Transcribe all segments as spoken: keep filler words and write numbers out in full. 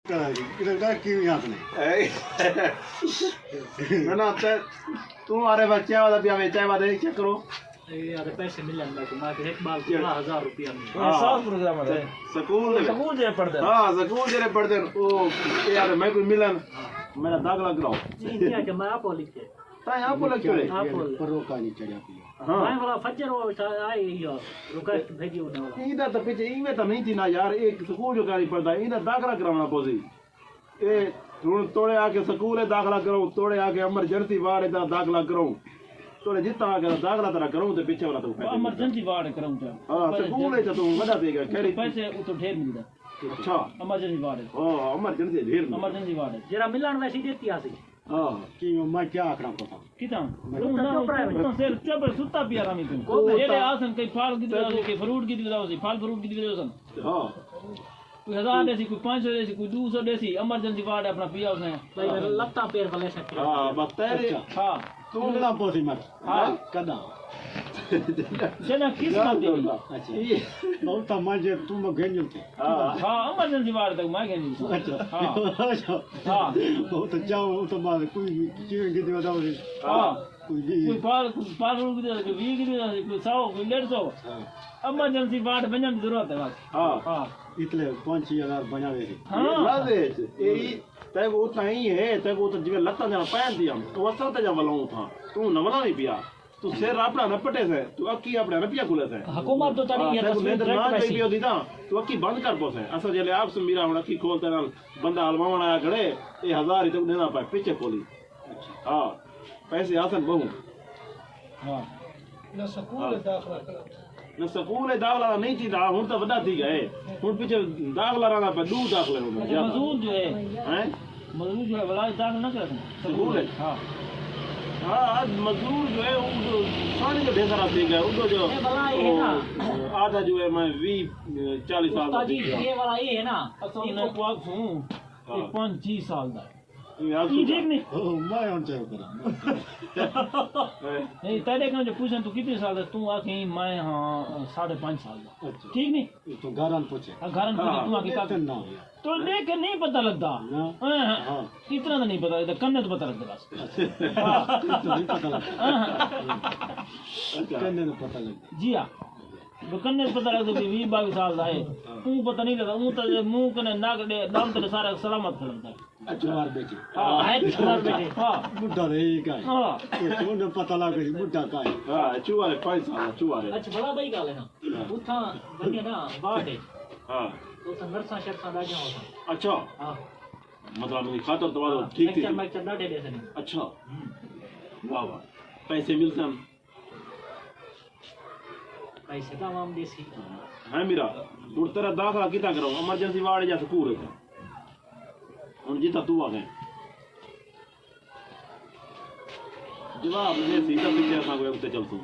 کرائی، کدھر کا کیوں یاد نہیں؟ اے۔ نہ، نہ، تے توں آرے بچے والا پیا وے، چاہے وعدے چیک کرو۔ اے یار، پیسے ملن میں کو، میں کہ ایک بار پندرہ ہزار روپیہ ملے۔ ہاں۔ سال پروگرام ہے۔ سکول دے۔ سکول جے پڑھدے۔ ہاں، سکول جے پڑھدے۔ او، اے یار، میں کوئی ملن۔ ہاں۔ میرا داخلہ کراؤ۔ نہیں، نہیں، کہ میں آپ لکھ کے۔ تاں آپ لکھ کے۔ آپ لکھ۔ پرو کا نہیں چڑھیا پیا۔ ہاں۔ میں والا فجر وہ آئے ہی ہو، ریکویسٹ بھیجی انہاں والا۔ ایندا تاں پچھے ایویں تاں نہیں تھی نا یار، ایک سکول جو کاری پڑھدا، ایندا داخلہ کراونا پوسی۔ اے ہݨ توڑے آ کے سکول ہے داخلہ کرو، توڑے آ کے ایمرجنسی وارڈ ہے داخلہ کرو، توڑے جتنا آ کے داخلہ تیرا کرو تے پچھے والا تو ایمرجنسی وارڈ کرو چا۔ ہاں، سکول ہے تو وڈا دے گا، خیر۔ پیسے اتوں ڈھیر ملدا۔ اچھا۔ ایمرجنسی وارڈ ہے۔ ہاں، ایمرجنسی ڈھیر ملدا۔ ایمرجنسی وارڈ ہے۔ جیڑھا ملݨ ویسی ݙتی آسی۔ ہاں۔ کیوں میں کیا آکھݨا پتہ؟ کتھاں؟ میں توں نہ چپ رہ۔ توں سر چپ رہ، ستا پیا رہویں توں۔ کوئی جیڑھے آسن کئی پھل گھدی وداوسی، کئی فروٹ گھدی وداوسی، پھل فروٹ گھدی وداوسن۔ ہاں۔ کوئی ہزار ݙیسی، کوئی پنج سو ݙیسی، کوئی ݙو سو ݙیسی، ایمرجنسی وارڈ اپݨا پیا اس نے۔ بھائی، لتاں پیر ولے سکتے۔ ہاں، بس تیرے۔ اچھا۔ ہاں۔ توں نہ پوسی مر۔ ہاں۔ کݙاں؟ جݙاں قسمت دی۔ اچھا۔ بہت تاں میں جے توں میں گھن جلتے۔ ہاں۔ ہاں، ایمرجنسی وارڈ تک میں گھن جلتے۔ اچھا۔ ہاں۔ اچھا۔ ہاں۔ بہت اچھا، وہ تو بعد کوئی کیوں گھدی وداوسی۔ ہاں۔ کوئی ویہہ۔ کوئی پال، کوئی پال روک دے، کوئی ویہہ گھدی وداوسی، کوئی سو، کوئی ݙیڈھ سو۔ ہاں۔ ایمرجنسی وارڈ بݨݨ دی ضرورت ہے بس۔ ہاں۔ ہاں۔ اتلے پنج چھ ہزار بݨا ویسی۔ ہاں۔ لازے، اے تیکوں اتنا ہی ہے، تیکوں اتنا جیویں لتاں جاں پین دیاں، توں اصل تے جاں ولاؤں تھاں، توں نہ ولا نہیں پیا، توں سر اپݨا نہ پٹے سے، توں اکی اپݨا نہ پیا کھلے سے۔ حکومت تو تاں ہاں، نہیں ہے، تیکوں تصویر نیندر نہ ڈائریکٹ چاہی پیسی۔ پی ہوندی تاں، توں اکی بند کر پوسے۔ اساں جیلے آپ سمیرا ہݨ اکی کھول تے نال بندہ ہلواوݨ آیا کھڑے، اے ہزار ہی تیکوں ݙینا پئے، پچھے کھولی۔ ہاں، پیسے آسن ٻہوں۔ ہاں۔ نہ سکول ہاں۔ داخلہ کرا۔ نہ سکول ہے داخلہ نہیں تھیندا، ہݨ تاں وݙا تھی ڳئے۔ ہݨ پچھے داخلہ رہندا پئے، ݙو داخلے ہوندے اچھا، زیادہ۔ مزدور جو ہے، ہیں؟ مزدور جو ہے، ولا داخل نہ کرے۔ سکول ہے؟ ہاں۔ ہاں، اڄ مزدور جو ہے، وہ جو ساݙے جو ڈھیر سارا تھی ڳئے، وہ جو اے بلا اے ہے نا۔ وہ آدھا جو ہے، میں ویہہ، چالیس سال دا استاد جی، تھی ڳیا۔ اے والا اے ہے نا۔ اساں نے کو آکھوں، ہاں۔ اے پنج چھی سال دا ہے۔ اے آکھوں ٹھیک نہیں؟ او، میں ہݨ چاہیو کراں۔ نہیں، تیݙے کوں جو پوچھن، توں کتنے سال دا؟ توں آکھیں، میں ہاں، ساڑھے پنج سال دا۔ اچھا۔ ٹھیک نہیں؟ اے توں گھر آن پوچھے۔ ہاں، گھر آن پوچھے، ہاں۔ توں آکھیں، ݙیکھن نہ ہویا۔ تو ݙیکھ کے نہیں پتہ لڳدا۔ نہ۔ ہاں، ہاں۔ ہاں۔ اتنا تو نہیں پتہ لڳدا، کنے تو پتہ لڳدا بس۔ اچھا۔ ہاں۔ تو نہیں پتہ لڳدا۔ ہاں، ہاں۔ اچھا۔ کنے تو پتہ لڳدا۔ جی ہاں۔ کنے تو پتہ لڳدا کہ ویہہ ٻاویہہ سال دا ہے۔ ہاں۔ اوں پتہ نہیں لڳدا، اوں تے منہ کنے نک ݙے، ݙم تے سارا سلامت کھڑا ہوندا ہے۔ اچھا۔ چوار بیٹے۔ ہاں، ہے چوار بیٹے۔ ہاں۔ ٻڈھا تے ہی کائے۔ ہاں۔ اے کیوں نہ پتہ لڳ سی ٻڈھا کائے۔ ہاں، چوار ہے، پنج سال دا چوار ہے۔ اچھا، بھلا بھائی ڳالھ ہے نا۔ ہاں۔ اتھاں ونڄے نا، وارڈ ہے۔ ہاں۔ تو اتھاں نرساں شرساں ݙاڈھیاں ہوسن۔ اچھا۔ ہاں۔ مطلب، میری خاطر تو ہاں، ٹھیک تھی۔ لیکچر میکچر ݙاڈھے ݙیسن۔ اچھا۔ ہوں۔ واہ واہ۔ پیسے ملسن؟ پیسے تاں عوام ݙیسی۔ ہاں میرا، ہݨ تیرا داخلہ کتھاں کراؤں؟ ایمرجنسی وارڈ یا سکول ہے؟ ہݨ جتھاں توں آکھیں۔ جواب ݙیسی تاں پچھے اساں کوئی اڳتے چلسوں۔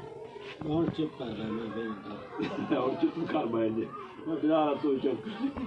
ہݨ چپ کر رہے، میں بھائی۔ ہݨ چپ کر بھائی جی۔ میں بلال توں چپ۔